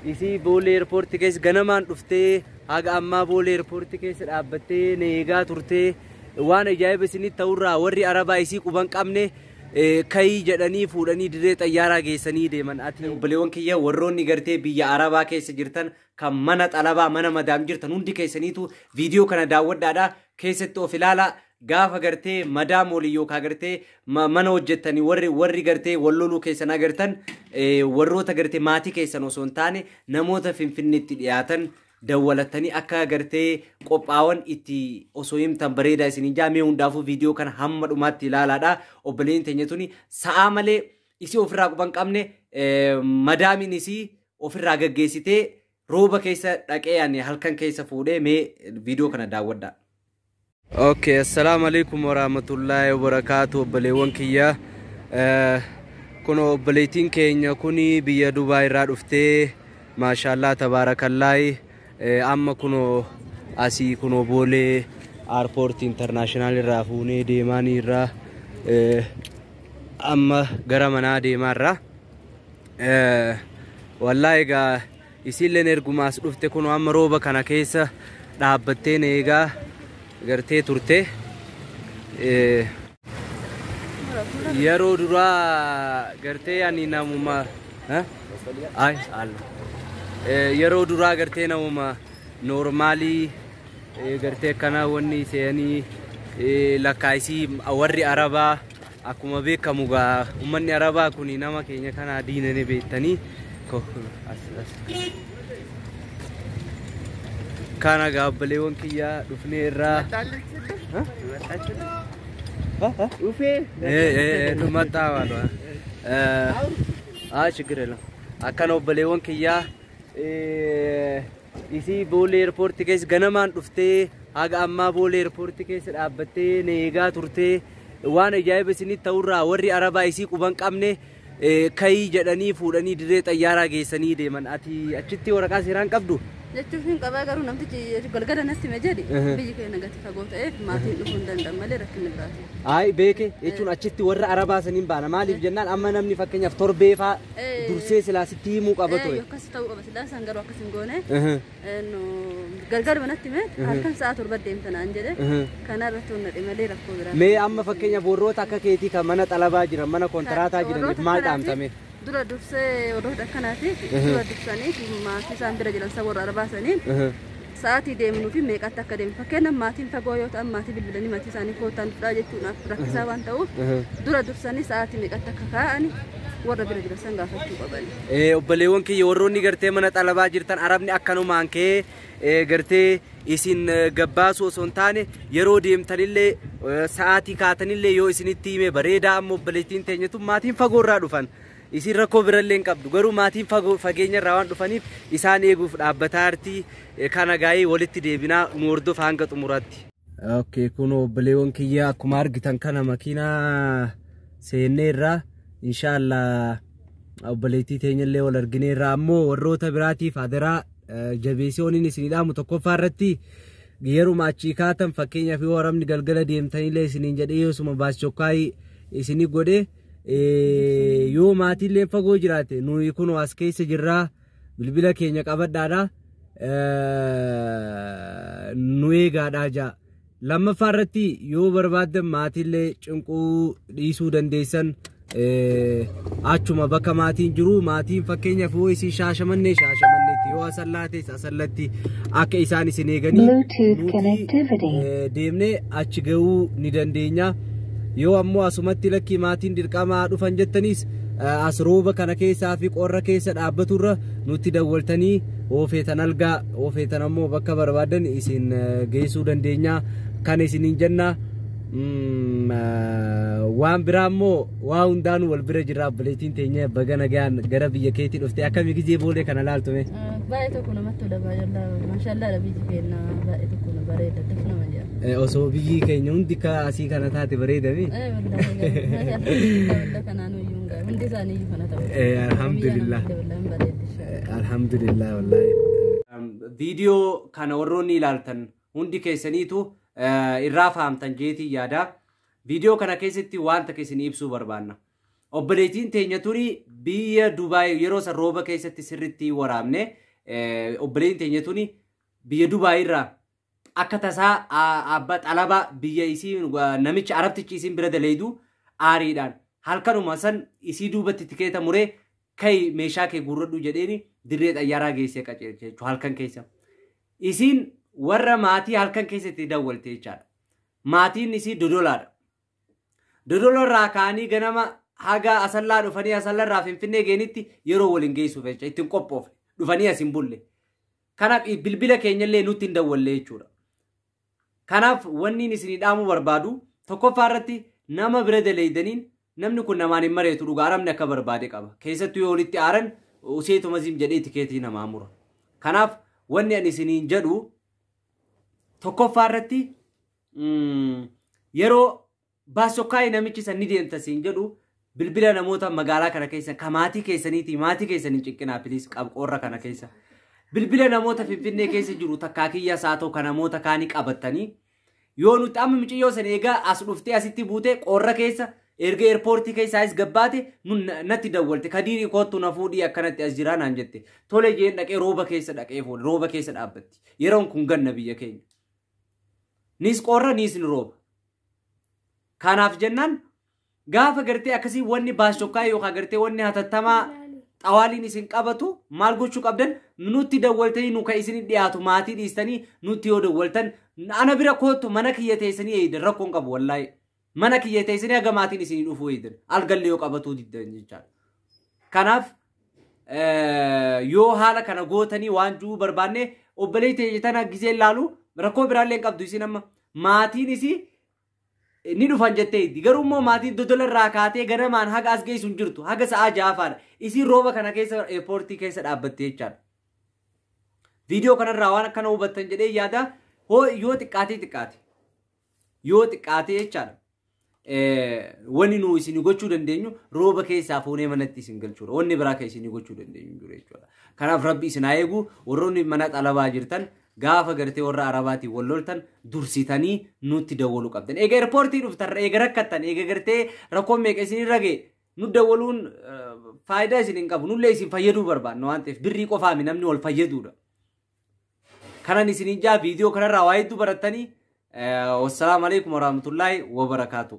Isii Boolee Airport keessa ganamaan dhuftee haga ammaa Boolee Airport keessa dhaabbattee na eegaa turtee waan ajaa'iba isinitti ta'urraa warri Arabaa isii quban qabne kayii jedhanii fuudhanii dirree xayyaaraa geessanii deeman. Ati obboleewwan kiyya warroonni gartee biyya Arabaa keessa jirtan kan mana xalabaa mana madaam jirtan hundi keessaniitu viidiyoo kana daawwadhaadha keessatti of ilaalaa. Gaafa gartee madaam olii yookaan gartee mana hojjettanii warri gartee wal loluu keessan agartan warroota gartee maatii keessan osoo hin taane namoota Finfinneetti dhiyaatan dawwalatanii akka gartee qophaa'an itti osoo himtan bareedaa isiniin jaamee hundaafuu viidiyoo kana hamma dhumaatti ilaalaadha. Obboleen teenya tuni sa'aa malee isii ofirraa quban qabne madaamiin isii ofirraa gaggeessitee rooba keessa dhaqee ani halkan keessa fuudhee mee viidiyoo kana daawwadha. Okay, assalamu alaikum warahmatullahi wabarakatuh. Obboleewwan kiyya kun obboleettiin keenya kuni biyya Dubaay irraa dhuftee maashaallah tabaarakallaahi amma kunoo asii kunoo Boolee Airport International irraa fuunee deemaanii irraa amma gara manaa deemaa irraa wallaahi egaa isiilleen ergumaas dhufte kunoo amma rooba kana keessa dhaabbatteen eegaa gartee turte yeroo duraa gartee ani namuma ay yeroo duraa gartee namuma noormaalii gartee akkana wanni seenii lakkaa'isii warri Arabaa akkuma beekamu gaa uummanni Arabaa kun nama keenya kana diinanii beektanii kana gaa obboleewwan kiyyaa dhufnee irraa ችግር የለም akkana obboleewwan kiyyaa isii Boolee Airport keessa ganamaan dhuftee haga ammaa Boolee Airport keessa dhaabbattee na eegaa turtee waan ajaa'iba isinitti ta'urraa warri Arabaa isii quban qabne kayii jedhanii fuudhanii dirree xayyaaraa geessanii deeman. Ati achitti waraqaa seeraan qabdu? Jechuun hin qabaa garuu namtichi galgala natti hime jedhi biyyi keenya gati fagoo ta'eef maatiin dhufuu hin danda'an malee rakkinni biraati. Ayi beeke jechuun achitti warra Arabaa saniin baana maaliif jennaan amma namni fakkeenyaaf torbee faa dursee silaa sitti himuu qaba ture. Akkas ta'uu qaba silaa isaan garuu akkas hin goone galgaluma natti hime halkan sa'a 7 deemta naan jedhe kanarratti honnadhe malee rakkoo biraati. Mee amma fakkeenyaaf warroota akka keetii kan mana xalabaa jiran mana kontiraataa jiraniif maal dhaamtame? Dura dursee warroota akkanaatiif dura dursanii maatii isaan bira jiran warra Arabaa saniin sa'aatii deemnuu fi meeqatti akka deemnu fakkeenyaaf maatiin fagoo yoo ta'an maatii bilbilanii maatii isaanii kootaan dhufaa jechuudhaaf rakkisaa waan ta'uuf dura dursanii sa'aatii meeqatti akka kaa'an warra bira jiran san gaafachuu qaban. Obboleewwan kiyya warroonni gartee mana xalabaa jirtan Arabni akkanumaan ka'ee gartee isin gabbaasu osoo hin taane yeroo deemtanillee sa'aatii kaatanillee yoo isinitti hime bareedaa amma obboleettiin teenyatu maatiin fagoorraa dhufan. Isin rakkoo birallee hin qabdu garuu maatiin fageenya irraa waan dhufaniif isaan eeguuf dhaabbataa jirti kana gaa'ee walitti deebinaa nu hordofa hanga xumuraatti. Okay, kun obboleewwan kiyya akkuma argitan kana makiinaa seennee irraa inshaallah obboleettii teenyallee wal arginee irraa ammoo warroota biraatiif adaraa jabeessee waliin isinii dhaamu tokkoffaa irratti yeruma achii kaatan fakkeenyaaf yoo Arabni galgala deemtanillee isiniin jedhee yoosuma baaschokkaayi isinii godhee yoo maatiillee fagoo jiraate nuyi kun as keessa jirraa bilbila keenya qabadhaadha nu eegaadhaa ja'a. Lammaffaa irratti yoo barbaaddan maatiillee cinquu dhiisuu dandeessan achuma bakka maatiin jiru maatiin fakkeenyaaf yoo isin Shaashamannee Shaashamanneetti yoo Asallaates Asallatti akka isaan isin eeganii deemnee achi ga'uu ni dandeenya. Yoo ammoo asumatti lakkii maatiin dirqamaa dhufan jettaniis as rooba kana keessaa fi qorra keessa dhaabbaturra nutti dawwaltanii oofeetan algaa oofeetan ammoo bakka barbaadan isin geessuu dandeenya kan isiniin jenna. Waan biraa ammoo waa hundaanuu wal bira jirra obboleettiin teenya baga nagaan gara biyya keetii dhufte akkamii gizee Boolee kana laaltume? Baay'ee tokko namatti tola maashaallah biyyi keenya baay'ee tokko na bareeda daf nama jedha. Osoo biyyi keenya hundi akka asii kana taate bareedami. Alhamdulillah. Alhamdulillah wallahi. Viidiyoo kana warroonni ilaaltan hundi keessaniitu irraa fahamtan jeetii yaada. Viidiyoo kana keessatti waan takka isin ibsuu barbaanna. Obboleettiin teenya tuni biyya Dubaay yeroo san rooba keessatti sirriitti waraabne obboleettiin teenya tuni biyya Dubaay irraa akka tasaa abbaa xalabaa biyya isii namicha arabtichi isiin bira daleedu aariidhaan halkanuma san isii duubatti tikeeta muree kai meeshaa kee guurradhu jedheeni dirree xayyaaraa geessee qajeelche jechuudha halkan keessa. Isiin warra maatii halkan keessatti dawwalte jechaadha. Maatiin isii dodolaadha. Dodola irraa ka'anii ganama haga asallaa dhufanii asallarraa Finfinnee geenitti yeroo waliin geessuuf jecha ittiin qophoofne dhufanii as hin bulle. Kanaaf bilbila keenyallee nutti hin dawwalle jechuudha. Kanaaf wanni isinii dhaamuu barbaadu tokkoffaa irratti nama bira daleeydaniin namni kun namaan hin mareetu dhugaa arabni akka barbaade qaba. Keessattuu yoo walitti aaran useetuma ziim jedhee tikeetii namaa mura. Kanaaf wanni ani isiniin jedhu tokkoffaa irratti yeroo baasokkaa'ee namichi san ni deemta siin jedhu bilbila namoota magaalaa kana keessa ka maatii keessaniiti maatii keessanii cinqinaa piliis qorra kana keessa. Bilbila namoota Finfinnee keessa jiru takkaa kiyya isaa ta'u ka namoota kaanii qabatanii yoo nuti amma mucayyoo sana egaa as dhuftee asitti buutee qorra keessa erga eerpoortii keessaa as gabbaate natti dawwalte kadiirii kottu na fuudhii akkanatti as jiraa naan jette tole jeen dhaqee rooba keessa dhaqee fuudhe rooba keessa dhaabbatti yeroon kun ganna biyya keenya. Nis qorra nis ni rooba. Kanaaf jennaan gaafa gartee akkasii wanni baasokkaa yookaan gartee wanni hatattamaa xawaaliin isin qabatu maal gochuu qabdan nutti dawwaltanii nu kan isin dhiyaatu maatii dhiistanii nutti yoo dawwaltan ana bira kottu mana kiyya teessanii eeydan rakkoon qabu wallaahi. Mana kiyya teessanii haga maatiin isinii dhufuu eeydan algallee yoo qabatuu diddan jechaadha. Kanaaf yoo haala kana gootanii waan jiru barbaanne obboleettii tana gisee ilaalu rakkoo biraallee hin qabdu isin amma maatiin isii ni dhufan jetteetti. Garuu immoo maatiin dodola irraa kaatee ganamaan haga as geessu hin jirtu. Haga sa'aa ja'afaadha. Isiin rooba kana keessa eerpoortii keessa dhaabbatte jechaadha. Viidiyoo kanarraa waan akkana hubattan jedhee yaada yoo xiqqaatee xiqqaate. Yoo xiqqaatee jechaadha. Wanni nu isin gochuu dandeenyu rooba keessaa fuunee manatti isin galchuudha. Wanni biraa kan isin gochuu dandeenyu jiru jechuudha. Kanaaf rabbi isin haa eegu warroonni mana xalabaa jirtan gaafa gartee warra arabaatiin wal loltan dursitanii nutti dawwaluu qabdan. Eega eerpoortii dhuftan, eega rakkattan, eega gartee rakkoon meeqa isin irra ga'e nu dawwaluun faayidaa isin hin qabu. Nullee isin fayyaduu barbaanna waan ta'eef birrii qofaami namni wal fayyaduudha. Kanan isiniin jaa viidiyoo kanarraa waa hedduu barattanii. Wassalaamu alaikum warahmatullaahi wabarakaatu.